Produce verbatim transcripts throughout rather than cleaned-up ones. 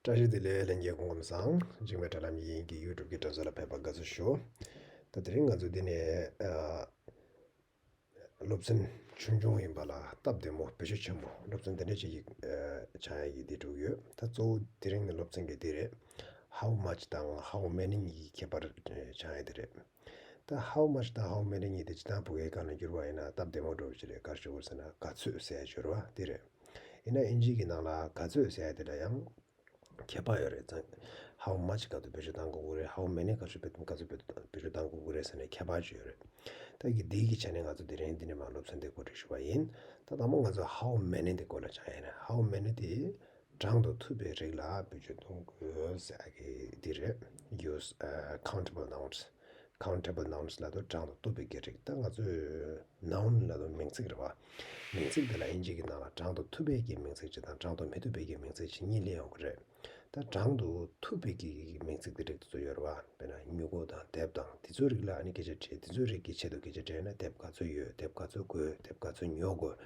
བཀྲ་ཤིས་བདེ་ལེགས། ལྷན་རྒྱས་སྐུ་ཁམས་བཟང་། འཇིགས་མེད་དྲ་ལམ་དབྱིན་ཡིག་གི་ཡུ་ཊུབ་ཀྱི་དྲ་ཚོགས་ལ་ཕེབས་པར་དགའ་བསུ་ཞུ། ད་དེ་རིང་ང་ཚོ་འདི་ནས་ཨ། སློབ་ཚན་ཆུང་ཆུང་ཡིན་པ་ལ་སྟབས་བདེ་མོ་བེད་སྤྱོད་ཆེན་པོ་སློབ་ཚན་དེ་འདྲ་ཅིག་ཡིག་ཨ། སྦྱང་ཡ་ཡི་འདི་འགྲོ་གི་ཡོད། ད་གཙོ་བོ་དེ་རིང་ནས་སློབ་ཚན་གྱི་འདི་རེད། How much དང་how many གཉིས་ཀྱི་ཁྱད་པར་ཨ། སྦྱང་ཡ་འདི་རེད། ད་how much དང་how many གཉིས་དེ་སྤྱིར་བཏང་བོད་སྐད་སྒང་ལ་བསྒྱུར་བ་ཡིན་ན་སྟབས་བདེ་མོ་འགྲོ་བ་ཞིག་རེད། ག་རེ་ཞུ་དགོས་ཟེར་ན་ག་ཚོད་ཟེར་ཡ་སྦྱོར་བ་འདི་རེད། ཡིན་ན་ཨིན་ཇི་གི་ནང་ལ་ག་ཚོད་ཟེར་ཡ་དེ་ལ་ཡང་ཁྱད་པར་ཡོད་རེད་ཙང་། How much ག་ཚོད་བེད་སྤྱོད་བཏང་དགོས་ཀྱི་རེད། How many ག་ཚོད་བེད་ག་ཚོད་བེད་བེད་སྤྱོད་བཏང་དགོས་ཀྱི་རེད་ཟེར་ནས་ཁྱད་པར་ཅིག་ཡོད་རེད། ད་གི་འདི་གི་ཆ་ནས་ང་ཚོ་དེ་རིང་འདི་ནས་མར་སློབ་ཚན་འདི་གོ་སྒྲིག་ཞུ་བ་ཡིན། ད་དང་པོ་ང་ཚོ་how many འདི་སྐོར་ལ་སྦྱང་ཡ་ཡིན། How many དེ་གྲངས་དང་ཐུབ་པའི་རིགས་ལ་བེད་སྤྱོད་གཏོང་དགོས་ཟེར་གི་འདི་རེད། Use uh, countable nouns. Countable nouns ལབ་དུས་གྲངས་དང་ཐུབ་པའི་གི་རིགས། ད་ང་ཚོས་noun ལབ་དུས་མིང་ཚིག་རེད་བ། མིང་ཚིག་དེ་ལ་དབྱིན་ཇི་གི་ནང་ལ་གྲངས་དང་ཐུབ་པའི་གི་མིང་ཚིག་ཅིག་དང་གྲངས་དང་མི་ཐུབ་པའི་གི་མིང་ཚིག་ཅིག་གཉིས་སླེབས་ཡོང་གི་རེད། ད་གྲངས་དང་ཐུབ་པའི་གི་མིང་ཚིག་དེ་རིགས་དེ་ཚོ་ཡོད་རེད་བ། དཔེར་ན་མྱུ་གུ་དང་དེབ་དང་དེ་ཚོའི་རིགས་ལ་ཨ་ནི་སྐད་ཆ་དྲིས། དེ་ཚོའི་རིགས་ཀྱི་ཆེད་དུ་སྐད་ཆ་དྲིས་ན་དེབ་ག་ཚོད་ཡོད། དེབ་ག་ཚོད་དགོས། དེབ་ག་ཚོད་ཉོ་དགོས།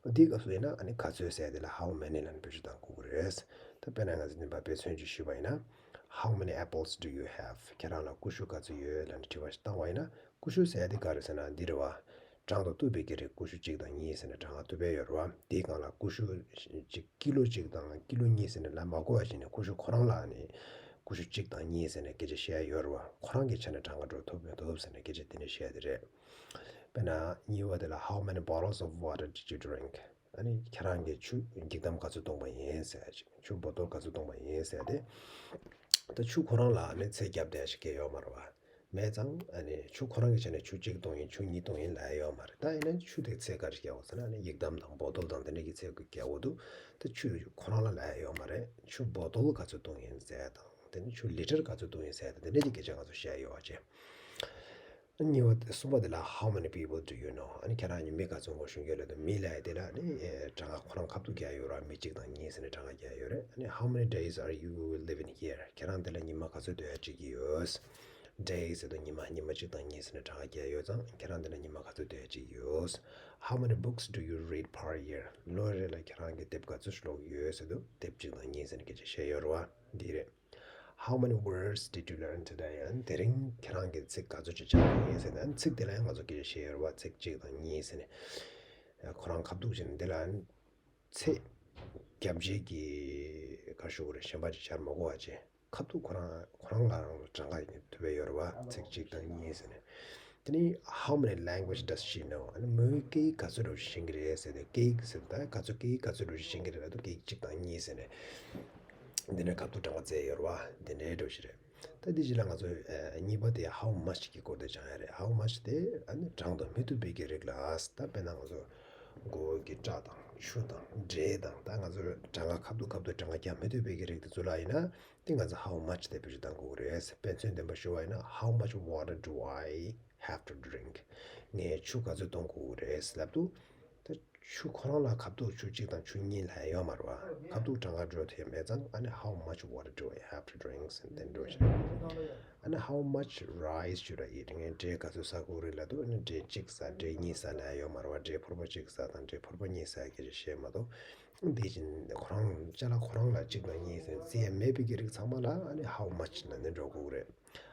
འདིའི་སྐབས་སུ་ཡིན་ན་ཨ་ནི་ག་ཚོད་ཟེར་དེ་ལ་how many ལབ་ནས་བེད་སྤྱོད་གཏང་དགོས་ཀྱི་རེད། ད་དཔེར་ན་ང་ཚོ་འདི་ནས་དཔེ་མཚོན་ཅིག་ཞུས་པ་ཡིན་ན། How many apples do you have? ཁྱེད་རང་ལ་ཀུ་ཤུ་ག་ཚོད་ཡོད་ལབ་ནས་དྲི་བ་ཞིག་བཏང་བ་ཡིན་ན། ཀུ་ཤུ་ཟེར་ཡ་དེ་ག་རེ་ཟེར་ན་འདི་རེད་བ། གྲངས་དང་ཐུབ་པའི་གི་རིགས། ཀུ་ཤུ་གཅིག་དང་གཉིས་ཟེར་ནས་གྲངས་ཀ་ཐུབ་པ་ཡོད་རེད་བ། དེའི་སྒང་ལ་ཀུ་ཤུ་གཅིག་ཀི་ལོ་གཅིག་དང་ཀི་ལོ་གཉིས་ཟེར་ནས་ལབ་མ་དགོས་པ་བྱས་ནས་ཀུ་ཤུ་ཁོ་རང་ལ་ནི་ཀུ་ཤུ་གཅིག་དང་གཉིས་ཟེར་ནས་སྐད་ཆ་བཤད་ཡ་ཡོད་རེད་བ། ཁོ་རང་གི་ཆ་ནས་གྲངས་ཀ་འགྲོ་ཐུབ་མི་ཐུབ་ཟེར་ནས་སྐད་ཆ་དེ་འདྲ་བཤད་ཡ་དེ་རེད། དཔེར་ན་གཉིས་པ་དེ་ལ། How many bottles of water did you drink? ཨ་ནི་ཁྱེད་རང་གིས་ཆུ་འགྱིག་དམ་ག་ཚོད་བཏུང་བ་ཡིན་ཟེར་ཡ་ཅིག་ཆུ་བོ་ཏོལ་ག་ཚོད་བཏུང་བ་ཡིན་ཟེར་ཡ་དེ། ད་ཆུ་ཁོ་རང་ལ་ཨ་ནི་ཚད་བརྒྱབ་བསྡད་ཡ་ཞིག་གང་ཡང་ཡོད་མ་རེད་བ། མེད་ཙང་ཨ་ནི་ཆུ་ཁོ་རང་གི་ཆ་ནས་ཆུ་གཅིག་བཏུང་ཡིན། ཆུ་གཉིས་བཏུང་ཡིན་ལབ་ཡ་ཡོད་མ་རེད། ད་ཡིན་ན་ཆུ་དེ་ཚད་ག་རེ་བརྒྱབ་ཡོད་ཟེར་ན་ཨ་ནི་འགྱིག་དམ་དང་བོ་ཏོལ་དང་དེ་འདྲ་གི་ཚད་གི་བརྒྱབ་ཡོད་འདུག་ད་ཆུ་ཁོ་རང་ལ་ལབ་ཡ་ཡོད་མ་རེད། ཆུ་བོ་ཏོལ་ག་ཚོད་བཏུང་ཡིན་ཟེར་ཡ་དང་། དེ་ནས་ཆུ་ལི་ཊར་ག་ཚོད་བཏུང་ཡིན་ཟེར་ཡ་དང་། དེ་འདྲ་གི་སྐད་ཆ་ང་ཚོ་བཤད་ཡ་ཡོད་པ་བྱས། གཉིས་པ་དེ། གསུམ་པ་དེ་ལ། How many people do you know? ཨ་ནི་ཁྱེད་རང་གཉིས་མི་ག་ཚོད་ངོ་ཤེས་ཀྱི་ཡོད་ལབ་དུས་མི་ལབ་ཡ་དེ་ལ་ནི་ཨེ་གྲངས་ཀ་ཁོ་རང་ཁ་ཐུག་རྒྱག་ཡོད་རེད། མི་གཅིག་དང་གཉིས་ཟེར་ནས་གྲངས་ཀ་རྒྱག་ཡོད་རེད། ཨ་ནི་How many days are you living here? ཁྱེད་རང་འདི་ལ་ཉི་མ་ག་ཚོད་སྡོད་ཡ་བྱེད་ཀྱི་ཡོད། Days ཟེར་དུས་ཉི་མ། ཉི་མ་གཅིག་དང་གཉིས་ཟེར་ནས་གྲངས་ཀ་རྒྱག་ཡོད་ཙང་ཁྱེད་རང་འདི་ལ་ཉི་མ་ག་ཚོད་སྡོད་ཡ་བྱེད་ཀྱི་ཡོད། How many books do you read per year? ལོ་རེ་ལ་ཁྱེད་རང་གིས་དེབ་ག་ཚོད་ཀློག་གི་ཡོད་ཟེར་དུས་དེབ་གཅིག་དང་གཉིས་ཟེར་ནས་སྐད་ཆ་བཤད་ཡོད་རེད་བ། འདི་རེད། How many words did you learn today? ཨ་ནི་དེ་རིང་ཁྱེད་རང་གིས་ཚིག་ག་ཚོད་ཅིག་སྦྱངས་ཡིན་ཟེར་ན། ཨ་ནི་ཚིག་དེ་ལ་ཡང་ང་ཚོ་སྐད་ཆ་བཤད་ཡོད་རེད་བ། ཚིག་གཅིག་དང་གཉིས་ཟེར་ནས། ཁོ་རང་ཁ་ཐུག་བྱས་ནས་འདི་ལ་ཨ་ནི་ཚད་རྒྱབ་འགལ་གྱི་ག་རེ་ཞུ་དགོས་རེད། གཞན་པ་ཅིག་སྦྱར་མ་དགོས་པ་བྱས། ཁ་ཐུག་ཁོ་རང་ཁོ་རང་ལ་རང་ལ་གྲངས་ཀ་ཡིན་ཐུབ་པ་ཡོད་རེད་བ། ཚིག་གཅིག་དང་གཉིས་ཟེར་ནས། དེ་ནས་How many language does she know? ཨ་ནི་མོས་སྐད་ཡིག་ག་ཚོད་འདྲ་བོ་ཞིག་ཤེས་ཀྱི་རེད་ཟེར་དུས། སྐད་ཡིག་ཟེར་དུས་ད་ག་ཚོད་སྐད་ཡིག་ག་ཚོད་འདྲ་བོ་ཞིག་ཤེས་ཀྱི་རེད་ལབ་དུས་སྐད་ཡིག་གཅིག་དང་གཉིས་ཟེར་ནས། འདི་ནས་ཁ་ཐུག་གྲངས་ཀ་བཙལ་ཡོད་རེད་བ། འདི་འདྲའི་འདྲ་བོ་ཞིག་རེད། ད་འདི་རྗེས་ལ་ང་ཚོ་ཨ་གཉིས་པ་དེ་How much གི་སྐོར་དེ་སྦྱང་ཡ་རེད། How much དེ་ཨ་ནི་གྲངས་དང་མི་མཐུན་པའི་གི་རིགས་ལ། ད་དཔེར་ན་ང་ཚོ་མགོ་བོ་གི་སྐྲ་དང་ཆུ་དང་འབྲས་དང་། ད་ང་ཚོ་གྲངས་ཀ་ཁ་ཐུག་ཁ་ཐུག་གྲངས་ཀ་རྒྱག་མི་ཐུབ་པའི་གི་རིགས་དེ་ཚོ་ལ་ཡིན་ན། དེ་ང་ཚོ་How much དེ་བེད་སྤྱོད་གཏང་དགོས་ཀྱི་རེད། དཔེ་མཚོན་བདེན་པ་ཞུ་བ་ཡིན་ན། How much water do I have to drink? ངས་ཆུ་ག་ཚོད་འཐུང་དགོས་ཀྱི་རེད་ལབ་དུས། ད་ཆུ་ཁོ་རང་ལ་ཁ་ཐུག་ཆུ་གཅིག་དང་ཆུ་གཉིས་ལབ་ཡ་ཡོད་མ་རེད་བ། ཁ་ཐུག་གྲངས་ཀ་འགྲོ་ཐུབ་ཡ་མེད་ཙང་། ཨ་ནི་How much water do I have to drink? ཟེར་དེ་འགྲོ་བཞིན། ཨ་ནི་How much rice should I eat? ངས་འབྲས་ག་ཚོད་ཟ་དགོས་རེད་ལབ་དུས། ཨ་ནི་འབྲས་གཅིག་ཟ། འབྲས་གཉིས་ཟ་ལབ་ཡ་ཡོད་མ་རེད་བ། འབྲས་ཕོར་པ་གཅིག་ཟ་དང་འབྲས་ཕོར་པ་གཉིས་ཟ་སྐད་ཆ་བཤད་མ་གཏོགས། དེ་བཞིན་ཁོ་རང་ཅ་ལག་ཁོ་རང་ལ་གཅིག་དང་གཉིས་ཟེར་བརྩི་ཡ་མེད་པའི་གི་རིགས་ཚང་མ་ལ་ཨ་ནི་How much ལབ་ནས་འགྲོ་དགོས་རེད།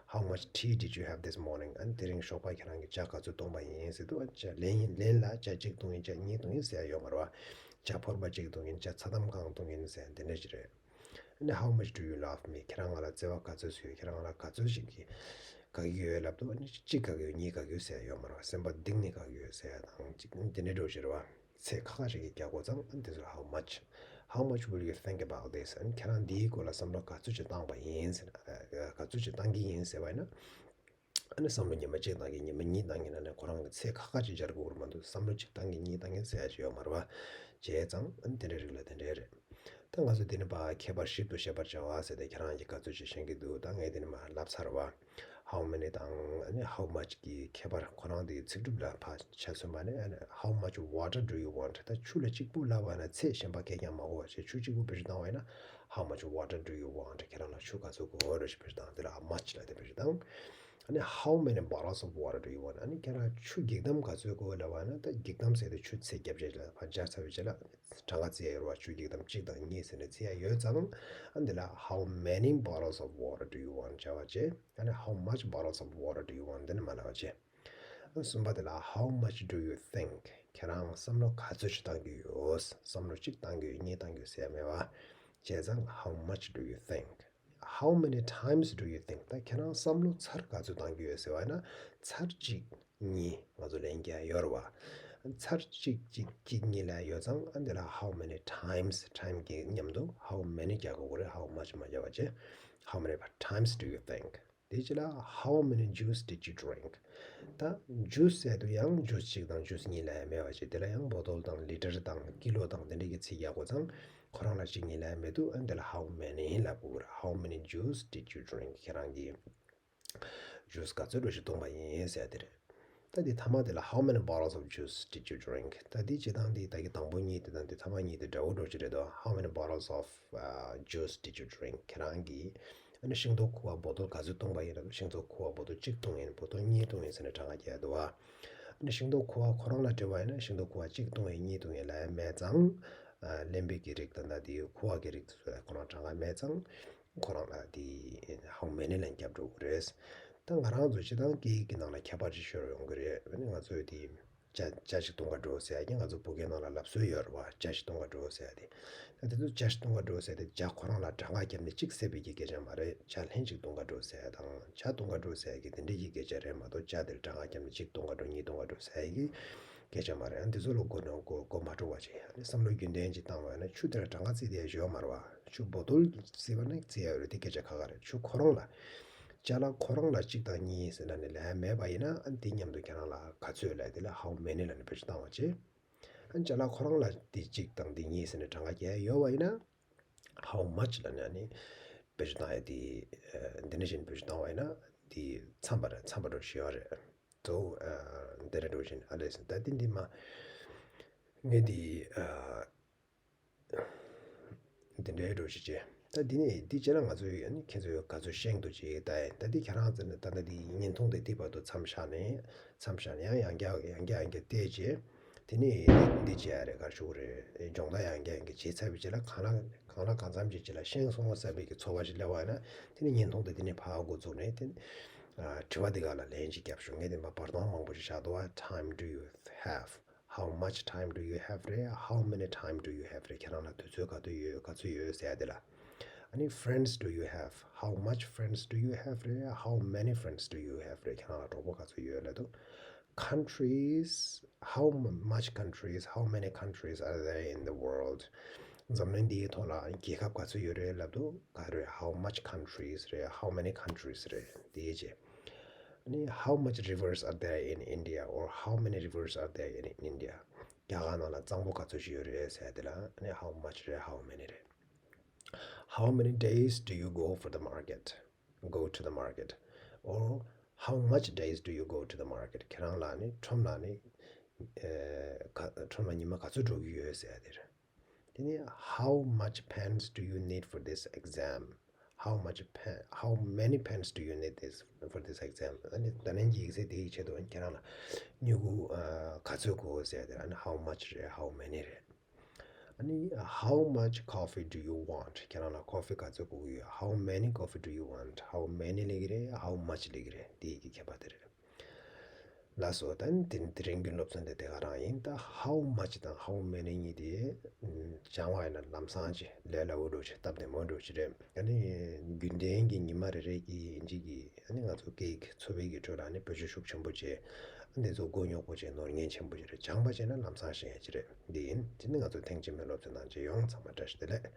How much tea did you have this morning? ཨ་ནི་དེ་རིང་ཞོགས་པ་ཁྱེད་རང་གིས་ཇ་ག་ཚོད་བཏུངས་པ་ཡིན་ཟེར་དུས། ཨ་ཇ་ལན་ཡིན་ལན་ལ་ཇ་གཅིག་བཏུངས་ཡིན། ཇ་གཉིས་བཏུངས་ཡིན་ཟེར་ཡ་ཡོད་མ་རེད་བ། ཇ་ཕོར་པ་གཅིག་བཏུངས་ཡིན། ཇ་ཚ་དམ་གང་བཏུངས་ཡིན་ཟེར་ཡ་དེ་འདྲ་ཞིག་རེད། ཨ་ནི་How much do you love me? ཁྱེད་རང་ང་ལ་བརྩེ་བ་ག་ཚོད་ཡོད། ཁྱེད་རང་ང་ལ་ག་ཚོད་ཞིག་གི་དགའ་གི་ཡོད་ལབ་དུས། ཨ་ནི་གཅིག་དགའ་གི་ཡོད། གཉིས་དགའ་གི་ཡོད་ཟེར་ཡ་ཡོད་མ་རེད་བ། སེམས་པ་གཏིང་ནས་དགའ་གི་ཡོད་ཟེར་ཡ་དང་གཅིག་དེ་འདྲ་འདྲ་བོ་ཞིག་རེད་བ། ཚད་ཁག་ཁག་ཅིག་གི་རྒྱག་དགོས་ཙང་། ཨ་ནི་དེ་ཚོ་How much? How much will you think about this? ཨ་ནི་ཁྱེད་རང་འདིའི་སྐོར་ལ་བསམ་བློ་ག་ཚོད་ཅིག་བཏང་བ་ཡིན་ཟེར་ན། ཨ་ག་ཚོད་ཅིག་བཏང་གི་ཡིན་ཟེར་བ་ཡིན་ན། ཨ་ནི་བསམ་བློ་ཉི་མ་གཅིག་བཏང་གི། ཉི་མ་གཉིས་བཏང་གི་ན་ནི་ཁོ་རང་གི་ཚད་ཁག་ཁག་ཅིག་སྦྱར་དགོས་རེད་མ་གཏོགས། བསམ་བློ་གཅིག་བཏང་གི་གཉིས་བཏང་གི་ཟེར་ཡ་ཅིག་ཡོད་མ་རེད་བ། བྱས་ཙང་ཨ་ནི་དེ་འདྲའི་རིགས་ལ་དེ་འདྲའི་རེད། ད་ང་ཚོ་འདི་ནས་ཕར་ཁྱད་པར་ཞིབ་ཏུ་བཤད་པར་བྱ་བ་ཟེར་ཏེ་ཁྱེད་རང་གིས་ག་ཚོད་ཅིག་ཤེས་ཀྱི་འདུག་ད་ངས་འདི་ནས་མར་ལབ་ཚར་བ། How many དང་ཨ་ནི་How much གི་ཁྱད་པར་ཁོ་རང་དེའི་ཚིག་གྲུབ་ལ་ཕར་ཆ་མཚོན་པ་ནི། ཨ་ནི་How much water do you want? ད་ཆུ་ལ་གཅིག་པུ་ལབ་པ་ན་ཚད་གཞན་པ་གང་ཡང་མ་དགོས་པ་བྱས། ཆུ་གཅིག་པུ་བེད་སྤྱོད་བཏང་བ་ཡིན་ན། How much water do you want? ཁྱེད་རང་ལ་ཆུ་ག་ཚོད་དགོས་རེད་ཞེས་བེད་སྤྱོད་བཏང་། དེ་ལ་How much ལབ་སྟེ་བེད་སྤྱོད་བཏང་། ཨ་ནི་how many bottles of water do you want? ཨ་ནི་ཁྱེད་རང་ཆུ་འགྱིག་དམ་ག་ཚོད་དགོས་ལབ་པ་ན། ད་འགྱིག་དམ་ཟེར་དུས་ཆུ་ཚད་བརྒྱབ་བྱས་ལ་ཕར་སྦྱར་ཚར་བའི་རྗེས་ལ་གྲངས་ཀ་བརྩི་ཡ་ཡོད་རེད་བ། ཆུ་འགྱིག་དམ་གཅིག་དང་གཉིས་ཟེར་ནས་བརྩི་ཡ་ཡོད་ཙང་། ཨ་འདི་ལ་how many bottles of water do you want བྱ་བ་བྱས། ཨ་ནི་how much bottles of water do you want འདི་ནི་མ་ལབ་པ་བྱས། ཨ་གསུམ་པ་དེ་ལ་how much do you think? ཁྱེད་རང་བསམ་བློ་ག་ཚོད་ཅིག་བཏང་གི་ཡོད། བསམ་བློ་གཅིག་བཏང་གི་ཡོད། གཉིས་བཏང་གི་ཡོད་ཟེར་ཡ་མེད་པ། བྱས་ཙང་how much do you think? How many times do you think? ད་ཁྱེད་རང་བསམ་བློ་ཚར་ག་ཚོད་བཏང་གི་ཡོད་ཟེར་བ་ན། ཚར་གཅིག་གཉིས་ང་ཚོ་ལེན་རྒྱུ་ཡོད་རེད་བ། ཚར་གཅིག་གཅིག་གཅིག་གཉིས་ལབ་ཡ་ཡོད་ཙང་། ཨ་འདི་ལ་how many times, time གི་མཉམ་དུ་how many རྒྱག་དགོས་རེད། how much མ་རྒྱག་པ་བྱས། How many times do you think? དེ་རྗེས་ལ་how many juice did you drink? ད་ཇུས་ཟེར་དུས་ཡང་ཇུས་གཅིག་དང་ཇུས་གཉིས་ལབ་ཡ་མེད་པ་བྱས། དེ་ལ་ཡང་བོ་ཏོལ་དང་ལི་ཊར་དང་ཀི་ལོ་དང་དེ་འདྲ་གི་ཚིག་རྒྱག་དགོས་ཙང་། ཁོ་རང་ལ་གཅིག་གཉིས་ལབ་ཡ་མི་འདུག་ཨ་འདི་ལ་how many ལབ་དགོས་རེད། How many juice did you drink? ཁྱེད་རང་གིས་ཇུས་ག་ཚོད་འགྲོ་ཞིག་བཏུང་པ་ཡིན་ཟེར་དེ་རེད། ད་འདི་ཐ་མ་དེ་ལ་how many bottles of juice did you drink? ད་འདི་སྤྱིར་བཏང་འདི་ད་གི་དང་པོ་གཉིས་དེ་དང་འདི་ཐ་མ་གཉིས་དེ་འདྲ་བོ་འགྲོ་གི་རེད་དོ། How many bottles of uh, juice did you drink? ཁྱེད་རང་གིས་ཨ་ནི་ཤིང་ཏོག་ཁུ་བ་བོ་ཏོལ་ག་ཚོད་བཏུང་པ་ཡིན་ར། ཤིང་ཏོག་ཁུ་བ་བོ་ཏོལ་གཅིག་བཏུང་ཡིན། བོ་ཏོལ་གཉིས་བཏུང་ཡིན་ཟེར་ནས་གྲངས་ཀ་རྒྱག་འདུག་བ། ཨ་ནི་ཤིང་ཏོག་ཁུ་བ་ཁོ་རང་ལ་དྲི་བ་ཡིན་ན། ཤིང་ཏོག་ཁུ་བ་གཅིག་བཏུང་ཡིན་གཉིས་བཏུང་ཡིན་ལབ་ཡ་མེད་ཙང་། ཨ་རློན་པའི་གི་རིགས་དང་ད་དེ་ཁུ་བ་གི་རིགས་དེ་ཚོ་ལ་ཁོ་རང་གྲངས་ཀ་མེད་ཙང་། ཁོ་རང་ལ་དེ་how many ལབ་རྒྱབ་འགྲོ་གི་རེད། ད་ང་རང་ཚོ་སྤྱིར་བཏང་སྐད་ཡིག་གི་ནང་ལ་ཁྱད་པར་ཅིག་ཤོར་ཡོང་གི་རེད། ཨ་ནི་ང་ཚོས་དེ་ཇ་ཇ་ཞིག་བཏུང་ག་འགྲོ་ཟེར་ཡ་གི་ང་ཚོ་བོད་སྐད་ནང་ལ་ལབ་སྲོལ་ཡོད་རེད་བ། ཇ་ཞིག་བཏུང་ག་འགྲོ་ཟེར་ཡ་དེ། ད་དེ་ཚོ་ཇ་ཞིག་བཏུང་ག་འགྲོ་ཟེར་ཡ་དེ་ཇ་ཁོ་རང་ལ་གྲངས་ཀ་བརྒྱབ་ནས་གཅིག་ཟེར་བའི་གི་སྐད་ཆ་མ་རེད། ཇ་ལྷན་ཅིག་བཏུང་ག་འགྲོ་ཟེར་ཡ་དང་ཇ་བཏུང་ག་འགྲོ་ཟེར་ཡ་གི་དེ་འདྲའི་གི་སྐད་ཆ་རེད་མ་གཏོགས། ཇ་དེར་གྲངས་ཀ་བརྒྱབ་ནས་གཅིག་བཏུང་ག་འགྲོ། གཉིས་བཏུང་ག་འགྲོ་ཟེར་ཡ་གི་སྐད་ཆ་མ་རེད། ཨ་འདི་ཚོ་ལ་མགོ་ནས་མགོ་མགོ་མ་འཁྲུག་པ་བྱེད། ཨ་ནི་བསམ་བློ་རྒྱུན་ལྡན་ཅིག་བཏང་བ་ཡིན་ན། ཆུ་དེ་ལ་གྲངས་ཀ་བརྩི་བསྡད་ཡ་ཡོད་མ་རེད་བ། ཆུ་བོ་ཏོལ་བརྩིས་པ་ན་བརྩི་ཡ་ཡོད་རེད། དེ་སྐད་ཆ་ཁག་ཁག་རེད། ཆུ་ཁོ་རང་ལ། ཅ་ལག་ཁོ་རང་ལ་གཅིག་དང་གཉིས་ཟེར་ན་ནི་ལབ་ཡ་མེད་པ་ཡིན་ན། ཨ་འདི་མཉམ་དུ་ཁྱེད་རང་ལ་ག་ཚོད་ལབ་དེ་ལ་how many ལབ་ནས་བེད་སྤྱོད་བཏང་བ་བྱེད། ཨ་ཅ་ལག་ཁོ་རང་ལ་འདི་གཅིག་དང་འདི་གཉིས་ཟེར་ནས་གྲངས་ཀ་རྒྱག་ཡ་ཡོད་པ་ཡིན་ན། How much ལབ་ནས་ཨ་ནི་བེད་སྤྱོད་བཏང་ཡ་དེ། ཨ་འདི་འདྲ་བྱས་ནས་བེད་སྤྱོད་བཏང་བ་ཡིན་ན་དེ་འཚམས་པ་རེད། འཚམས་པ་འགྲོ་ཞེས་པ་རེད། དོ། ཨ་འདི་འདྲ་འགྲོ་བཞིན། ཨ་ལས་ད་དེ་འདི་མ་ངས་འདི་ཨ་འདི་འདྲའི་འགྲོ་བཞིན་བྱས། ད་འདི་ནས་འདི་བྱས་ན་ང་ཚོས་ཨ་ནི་ཁྱེད་ཚོས་ག་ཚོད་ཤེས་འདུག་ཅེས་ལྟ་ཡིན། ད་འདི་ཁྱེད་རང་ཚོ་ནི་ད་ལྟ་འདི་བརྙན་ཐུང་དེ་འདི་བར་དུ་མཚམས་བཞག་ནས། མཚམས་བཞག་ནས་ཡང་ཡང་བསྐྱར་ཡང་བསྐྱར་ཡང་བསྐྱར་བལྟས་རྗེས། དེ་ནས་འདི་བྱས་ཡ་རེད། ག་རེ་ཞུ་དགོས་རེད། སྦྱོང་བརྡར་ཡང་བསྐྱར་ཡང་བསྐྱར་བྱས་ཚར་བའི་རྗེས་ལ། གང་ལ་གང་ལ་གང་འཚམ་གྱི་རྗེས་ལ་ཤེས་སོང་བསམ་པའི་གི་ཚོར་བ་ཞིག་སླེབས་པ་ཡིན་ན། དེ་ནས་བརྙན་ཐུང་དེ་འདི་ནས་ཕར་འགོ་བཙུགས་ནས། དེ་ནས་ཨ་དྲི་བ་འདི་ག་ལ་ལན་ཅིག་རྒྱབ་ཤོག་ངས་དེ་མ་བར་སྟོང་མང་པོ་ཞིག་བཞག་འདུག་བ། Time do you have? How much time do you have རེད། How many time do you have རེད། ཁྱེད་རང་ལ་དུས་ཚོད་ག་དུས་ཡོད། ག་ཚོད་ཡོད་ཟེར་ཡ་དེ་ལ། ཨ་ནི་friends do you have? How much friends do you have རེད། How many friends do you have རེད། ཁྱེད་རང་ལ་གྲོགས་པོ་ག་ཚོད་ཡོད་ལབ་འདུག Countries, how m- much countries, how many countries are there in the world? འཛམ་གླིང་འདིའི་ཐོག་ལ་རྒྱལ་ཁབ་ག་ཚོད་ཡོད་རེད་ལབ་འདུག་ག་རེ། How much countries རེད། How many countries རེད། དེའི་རྗེས། ཨ་ནི་how much rivers are there in India? Or how many rivers are there in India? རྒྱ་གར་ནང་ལ་གཙང་པོ་ག་ཚོད་ཞིག་ཡོད་རེད་ཟེར་དེ་ལ། ཨ་ནི་how much རེད། How many རེད། How many days do you go for the market? Go to the market. Or how much days do you go to the market? ཁྱེད་རང་ལ་ནི་ཁྲོམ་ལ་ནི་ཨེ་ག་ཁྲོམ་ལ་ཉི་མ་ག་ཚོད་འགྲོ་གི་ཡོད་ཟེར་ཡ་དེ་རེད། དེ་ནས་how much pens do you need for this exam? How much pen, how many pens do you need this, for this exam? ཨ་ནི་ད་ལན་གྱི་ཡིག་ཚད་དེའི་ཆེད་དུ་ཁྱེད་རང་ལ་སྨྱུ་གུ་ཨ་ག་ཚོད་དགོས་ཟེར་དེ། ཨ་ནི་how much རེད། How many རེད། ཨ་ནི་how much coffee do you want? ཁྱེད་རང་ལ་ཀོ་ཧྥི་ག་ཚོད་དགོས་ཀྱི་ཡོད། How many coffee do you want? How many ལབ་ཀྱི་རེད། How much ལབ་ཀྱི་རེད། དེ་ཡི་གི་ཁྱད་པར་དེ་རེད། ལགས་སོ། ད་ནི་དེ་དེ་རིང་གི་སློབ་ཚན་དེ་དེ་ག་རང་ཡིན། ད་how much དང་how many གཉིས་དེ་སྦྱང་བ་ཡིན་ན་ལམ་སང་ཅིག་ལས་སླ་བོ་འགྲོ་ཅིག་སྟབས་བདེ་མོ་འགྲོ་ཅིག་རེད། ཨ་ནི་རྒྱུན་ལྡན་གྱི་ཉི་མ་རེ་རེ་གི་ཡིན་གཅིག་གི་ཨ་ནི་ང་ཚོ་སྐད་ཡིག་འཚོ་བའི་གི་ཁྲོད་ལ་ནི་བེད་སྤྱོད་ཤུགས་ཆེན་པོ་བྱས། ཨ་འདི་ཚོ་མགོ་རྙོག་པོ་བྱས། ནོར་ངན་ཆེན་པོ་ཞིག་རེད། སྦྱངས་པ་བྱས་ན་ལམ་སང་ཤེས་ཡ་ཅིག་རེད། འདི་ཡིན། དེ་ནི་ང་ཚོ་ཐེངས་རྗེས་མའི་སློབ་ཚན་ནང་མཇལ་ཡོང་། ཚང་མ་བཀྲ་ཤིས་བདེ་ལེགས།